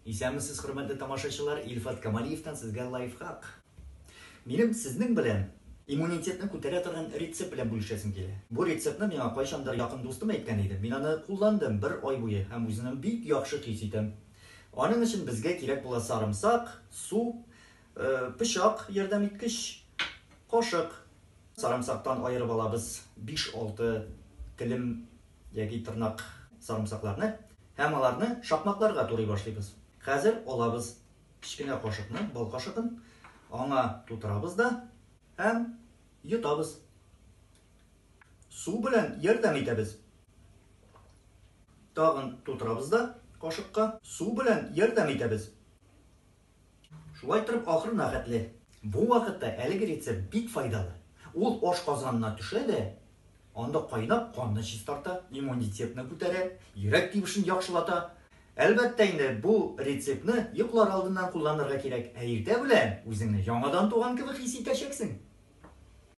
Исәнмесез, хөрмәтле тамашачылар, Илфат Камалиевтан сезгә лайфхак. Минем сезнең белән иммунитетны күтәрә торган рецепт белән бүлешәсем килә. Бу рецептны миңа кайчандыр якын дустым әйткән иде. Мин аны кулландым бер ай буе һәм үземне бик яхшы хис итәм. Аның өчен безгә кирәк була сарымсак, су, пычак ярдәм иткеч, кашык. Сарымсактан аерып алабыз 5-6 телем яки тырнак сарымсакларны һәм аларны шакмакларга турый башлыйбыз. Хәзер алабыз кечкенә кашыкны, бал кашыгын, аңа тутырабыз да һәм йотабыз. Су белән ярдәм итәбез. Тагын тутырабыз да кашыкка, су белән ярдәм итәбез. Шулай торып ахырына хәтле. Бу вакытта әлеге рецепт бик файдалы. Ул ашказанына төшә дә, анда кайнап канны чистарта, иммунитетны күтәрә, йөрәк тибешен яхшылата. Әлбәттә инде, бу рецептны йоклар алдыннан кулланырга кирәк, ә иртә белән үзеңне яңадан туган кебек хис итәчәксең.